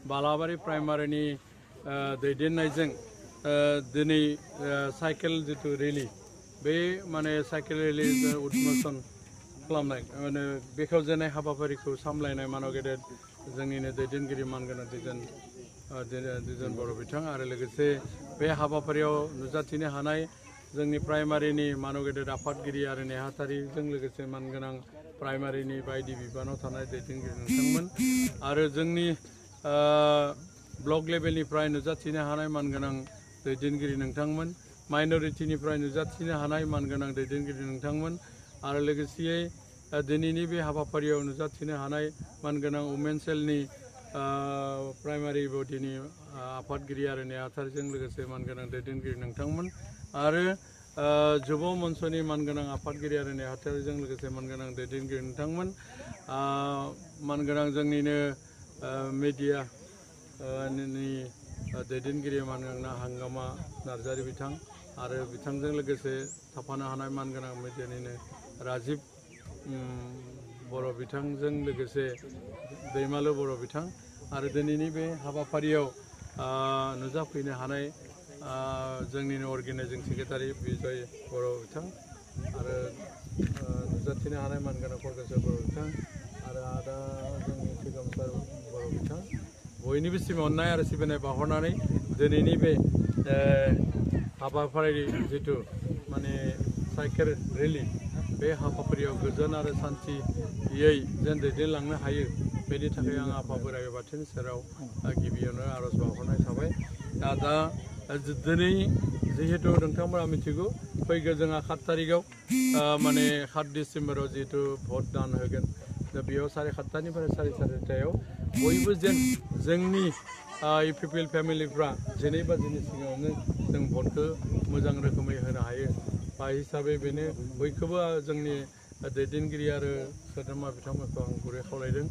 बालाबारि प्राइमारिनि दैदेननायजों दिनै साइकेल जितु रेलि बे माने साइकेल रेलि उद्घाटन खालामनाय माने बेखेवजेननाय हाबाफारिखौ सामलायनाय मानव गेदेर जोंनिनो दैदेनगिरि मानगोनां दिजेन बर' बिथां आरो लोगोसे बे हाबाफारियाव नुजाथिनो हानाय जोंनि प्राइमारिनि मानव गेदेर आफादगिरि आरो नेहाथारिजों लोगोसे मानगोनां प्राइमारिनि बायदि बिबानाव थानाय दैदेनगिरि नोंथांमोन आरो जोंनि ब्लक लेभेलनिफ्राय नुजाथिनो हानाय मानगोनां दैदेनगिरि नोंथांमोन माइनरिटिनिफ्राय नुजाथिनो हानाय मानगोनां दैदेनगिरि नोंथांमोन आरो लोगोसेयै दिनैनि बे हाबाफारियाव नुजाथिनो हानाय मानगोनां वुमेन सेलनि प्राइमारि बडिनि आफादगिरि आरो नेहाथारिजों लोगोसे मानगोनां दैदेनगिरि नोंथांमोन आरो जुब मन्चनि मानगोनां आफादगिरि आरो नेहाथारिजों लोगोसे मानगोनां दैदेनगिरि नोंथांमोन मानगोनां जोंनिनो मिडिया नि दैदेनगिरि मानगोनां हांगामा नार्जारि बिथां आरो बिथांजों लोगोसे थाफानो हानाय मानगोनां मिडियानिनो राजिब बर' बिथांजों लोगोसे दैमालु बर' बिथां आरो दिनैनि बे हाबाफारियाव नुजाफैनो हानाय जोंनिनो अर्गेनाइजिं सेक्रेटारि बिजय बर' बिथां आरो नुजाथिनो हानाय मानगोनां फरगेश्वर बर' बिथां आरो आदा जोंनि सिगांसार बर' बिथां बयनिबोसिम अननाय आरो सिबिनाय बावहरनानै दिनैनि बे हाबाफारि जिथु माने साइकेल रेलि बे हाबाफारियाव गोजोन आरो सान्थियै जेन दैदेनलांनो हायो बेनि थाखाय आं आफा बोराइ बाथौनि सेराव गिबियावनो आर'ज बावहरनाय थाबाय दा दिनै जिहेतु नोंथांमोना मिथिगौ फैगौ जोंहा 7 तारिखआव माने 7 डिसेम्बराव जिहेतु भट दान होगोन दा बेयाव 7:30निफ्राय 7:30याव बयबो जेन जोंनि इउपिपिएल फेमिलिफ्रा 12 बाजिनि सिगाङावनो जों भटखौ मोजां रोखोमै होनो हायो बा हिसाबै बेनो बयखौबो जोंनि दैदेनगिरि आरो सोद्रोमा बिथांमोनखौ आं गुरै खावलायदों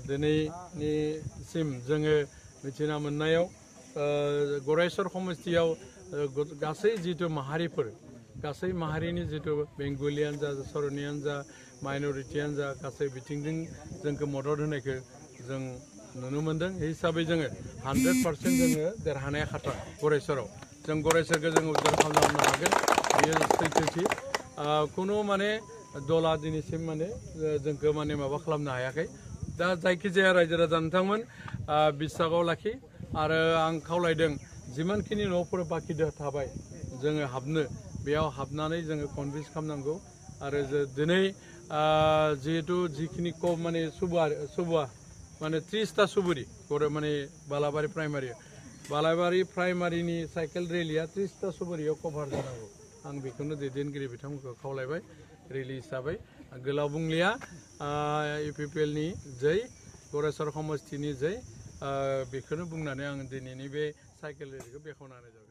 दिनैनिसिम जोङो मिथिना मोननायाव गरायसर समष्टियाव गासै जिथु माहारिफोर गासै माहारिनि जिथु बेंगलियानो जा सरनियानो जा माइनरिटियानो जा गासै बिथिंजों जोंखौ मदद होनायखौ जों नुनो मोनदों हिसाबै जोङो 100% जोङो देरहानाया खाथा गरायसराव जों गरायसरखौ जों उद्धार खालामनो हागोन बेयो सैथोथि खुनु माने दला दिनैसिम माने जोंखौ माने माबा खालामनो हायाखै दा जायखिजाया रायजो राजा नोंथांमोन बिसागाव लाखि आरो आं खावलायदों जिमानखिनि न'फोर बाखि थाबाय जोङो हाबनो बेयाव हाबनानै जोङो कनभिन्स खालामनांगौ आरो दिनै जिहेतु जिखिनि माने सुबुवा माने 30टा सुबुरि माने बालाबारि प्राइमारिनि साइकेल रेलिया 30टा सुबुरियाव कभार जानांगौ आं बेखौनो दैदेनगिरि बिथांमोनखौ खावलायबाय रेलि हिसाबै गोलाव बुंलिया इउपिपिएलनि जै गरायसर समष्टिनि जै बेखौनो बुंनानै आं दिनैनि बे साइकेल रेलिखौ बेखेवनानै जाबाय।